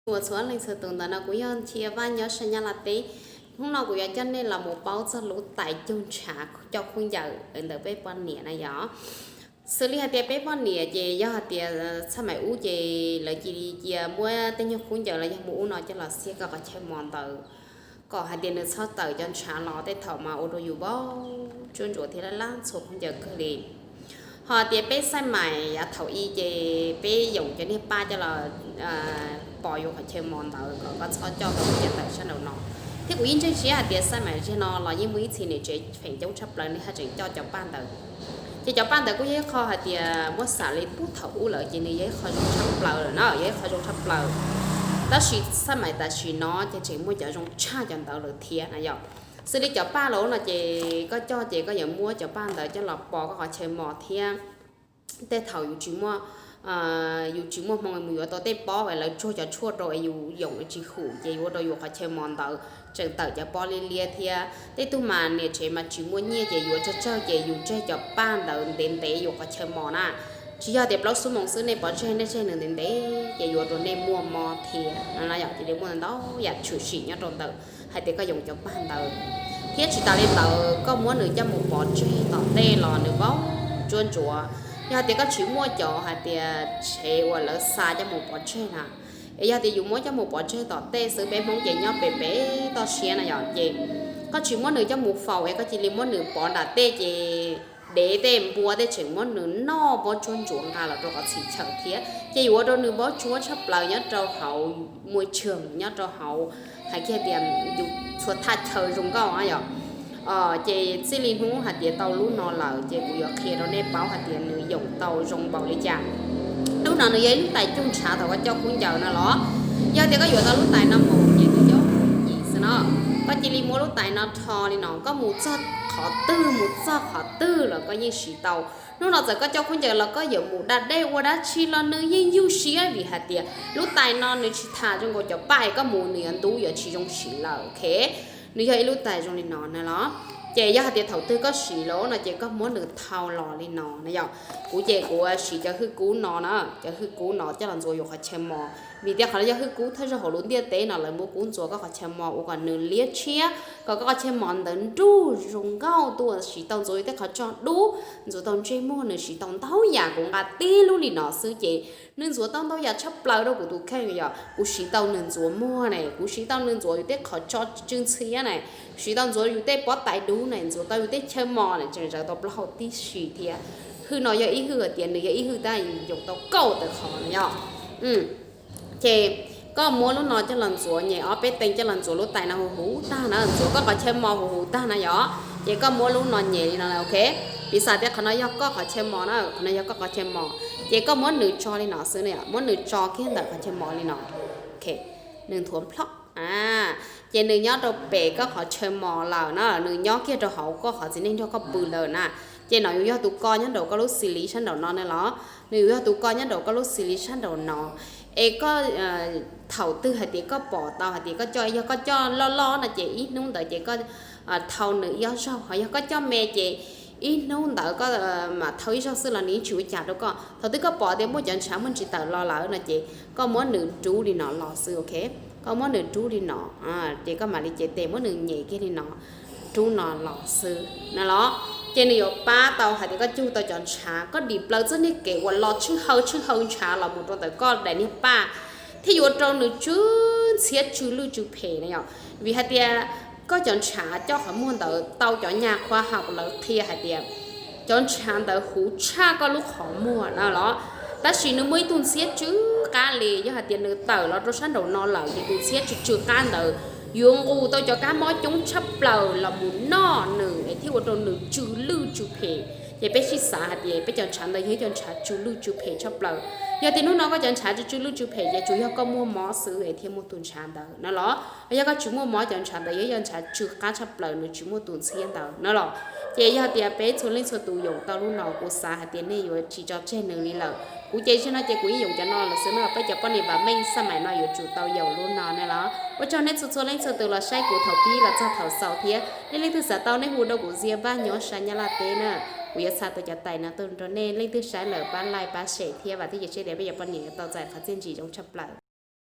Ua txhua leej txhua tus ntawm no kuv yog Nchia Vaj nyob sab Nyab Laj teb. Hnub no kuv yuav coj nej los mus paub txog lub tais cuag ntshav coj khaub ncaws ntawm peb poj niam na yom. Xws li hais tias peb poj niam ces yog hais tias txhaj maim ub ces lawv cia li cia muab tej nyuag khaub ncaws los yog mus ub no coj los xiab koj qhov chaw mos ntawd, kom hais tias nws txhob tawm cov ntshav los tej thaum mas ua rau yus npau tsuab ntsuav thiab laj laj ntxhua khaub ncaws kawg li. Ho tias peb xaj mais yav thaum i ces peb yoom cov niag paj coj los pos yus qhov chaw mos ntawd kom koj txhob coj tau cov ntawd sab nraum no. Thiab kuv yeej ntseeg siab hais tias xaj mais ziag no los yeej muaj ib txhia niam tsev feem coob tshaj plaws nws haj tseem coj cov paj ntawd. Ces cov paj ntawd kuj yog ib qho hais tias muab xam li puag thaum ub lawm ces nws yog ib qho zoo tshaj plaws lawm na, yog ib qho zoo tshaj plaws. Tab sis xaj mais tam sim no ces tseem muaj cov zoo tshaj cov ntawd lawm thiab na yom. Xws li cov paj los no ces koj coj ces koj yuav muab cov paj ntawd coj los pos koj qhov chaw mos thiab. Tej thaum yus tsis muaj, yus tsis muaj hmoo mus yuav tau tej pob es lawv tsuag cov tshuaj rau es yus yoom tsis hum ces yuav ua rau yus qhov chaw mos ntawd tseem tawm cov pob liab liab thiab. Tej tug mas niam tsev mas tsis muaj nyiaj ces yuav tsawg tsawg ces yus tseg cov paj ntawd ntev ntev yus qhov chaw mos na. Tsis yog tias plaub xuab moos xwb, nej pov tseg nej tseg nws ntev ntev ces yuav rau nej muaj mob thiab no yom. Ces li muaj ntau yam tshwm sim nyob rau ntawm hais tias koj yoom cov paj ntawd. Thiab tsis tas li ntawd koj muab nws coj mus pov tseg tom tej los nws npau tsuab ntsuav. Yog hais tias koj tsis muaj cov hais tias tsev uas lawv xa coj mus pov tseg na, es yog tias yus muab coj mus pov tseg tom tej xwb, peb Hmoob ces nyob pem pem toj siab na yom, ces koj tsis muab nws coj mus faus es koj cia li muab nws pov nram tej ces dev tej npua tej tseem muab nws noj npau tsuab ntsuav nqa los rau qhov txhim chaw thiab ces yuav ua rau nws npau tsuab tshaj plaws nyob rau hauv muaj tshwm nyob rau hauv hais kiag tias yus txhua thaj chaw zoo nkauj na yom. Ces txij li hnub hais tias tau lub no lawm ces kuv yuav qhia rau nej paub hais tias nws yoom tau zoo npaum li cas. Lub no nws yog ib lub tais cuag ntshav thaum koj coj khaub ncaws no los, yog tias koj yuav tau lub tais no mus ces nws yooj yim xwb no. Koj cia li muab lub tais no rho li no, koj mus txog qhov twg mus txog qhov twg los koj yeej siv tau. Hnub no txawm koj coj khaub ncaws los koj yuav mus da dej ua dab tsi los nws yeej yug siab vim hais tias lub tais no nws tsis tham zoo nkaus cov paj es koj mus nws yuav ntub yuav tsis zoo siv lawm, ok. Nws yog ib lub tais zoo li no na los, ces yog hais tias thaum twg koj siv los no ces koj muab nws thau los li no na yom. Kuv ces kuv siv cov hwj kub no na, cov hwj kub no coj los ntxuav yus qhov chaw mos vim tias qhov no yog hwj kub thawj zaug hauv lub ntiaj teb no lawv muab kub ntxuav koj qhov chaw mos ua kom nws liab tshiab, kom koj qhov chaw mos ntawd nruj zoo nkauj tuaj, siv tau ntxuav yus tej qhov tso dub, ntxuav tau ntsej muag, nws siv tau ntau yam. Kuv nqa tib lub li no xwb ces nws ntxuav tau ntau yam tshaj plaws rau kuv tus kheej yom. Kuv siv tau nws ntxuav muag ne, kuv siv tau nws ntxuav yus tej qhov tso tsw ntxhiab ne, siv tau ntxuav yus tej pob tais dub ne, ntxuav tau yus tej chaw mos ne, tseem zawv tau plaub hau tib si thiab. Hwj no yog ib hwj hais tias nws yog ib hwj tab yoom tau kaum tawm qhov no yom. Ces koj muab lub no coj los ntxuav, nyem ob peb teev coj los ntxuav lub tais no huv huv tag na, ntxuav koj qhov chaw mos huv huv tag na yom. Ces koj muab lub no nyem li no, ok. Piv xam tias qhov no yog koj qhov chaw mos na, qhov no yog koj qhov chaw mos, ces koj muab nws tso li no xwb na, muab nws tso kiag ntawm qhov chaw mos li no, ok. Nws nthuav plhob, ces nws nyob rau pem koj qhov chaw mos lawm na, nws nyob kiag rau hauv koj qhov txiv neej nrog koj pw lawm na. Ces no yuav yog tus ko nyob nraum koj lub xis li sab nraum no na los, nws yuav yog tus ko nyob nraum koj lub xis li sab nraum no. Es koj thaum twg hais tias koj pom tau hais tias koj coj, yog koj coj loj loj no ces ib hnub ntawd ces koj thau nws ib ob zaug, ho yog koj coj me ces ib hnub ntawd koj mam thau ib zaug xwb los nws yeej tsis ua cas rau koj. Thaum twg koj pom tias muaj cov ntshav muaj ntsis tawm los lawm no ces koj muab nws rub li no los xwb, ok. Koj muab nws rub li no, ces koj mam li cev tes muab nws nyem kiag li no, rub no los xwb na los. Ces nws yuav pab tau hais tias koj cug tau cov ntshav, koj dim plaws txoj niag kev uas los tshwj hawv tshwj hawv ntshav los mus rau ntawm koj daim niag paj, thiab yuav rau nws tsw ntxhiab tsw lwj tsw phem na yom. Vim hais tias koj cov ntshav coj qhov muag ntawd tau cov nyab khoa học lawv qhia hais tias cov ntshav ntawd huv tshaj koj lub qhov muag na los. Tab sis nws muaj ib tug ntxhiab tsw qab li, yog hais tias nws tawm los rau sab nraum no lawm ces tus ntxhiab tsw tsw qab ntawd yuav nqus tau cov kab mob coob tshaj plaws los mus noj nws es thiaj ua rau nws tsw lwj tsw phem. Ces peb sib xav hais tias peb cov ntshav ntawd yog ib cov ntshav tsw lwj tsw phem tshaj plaws. Yog tias hnub no koj cov ntshav tsw tsw lwj tsw phem ces tsuas yog koj muaj mob xwb es thiaj muaj tus ntshav ntawd na los. Yog koj tsis muaj mob cov ntshav ntawd yog ib cov ntshav tsw qab tshaj plaws, nws tsis muaj tus ntxhiab ntawd na los. Ces yog tias peb txhua leej txhua tus yoom tau lub no kuv xav hais tias nej yuav tsis tso tseg nws li lawm. Kuv ces zaum no ces kuv yeej yoom cov no lawm xwb na, peb cov poj niam vam meej xaj mais no yuav tsum tau yoom lub no na los. Ua tsaug nej txhua txhua leej txhua tus los saib kuv thaum pib los txog thaum xaus thiab. Nej leej twg xav tau nej hu rau kuv Ntxhiab Npaj nyob sab Nyab Laj teb na. Kuv yuav xa tau cov tais no tuaj rau nej. Leej twg saib lawm pab like pab share thiab vam thiab cia siab tias peb cov poj niam yuav tau txais qhov txiaj ntsim zoo tshaj plaws.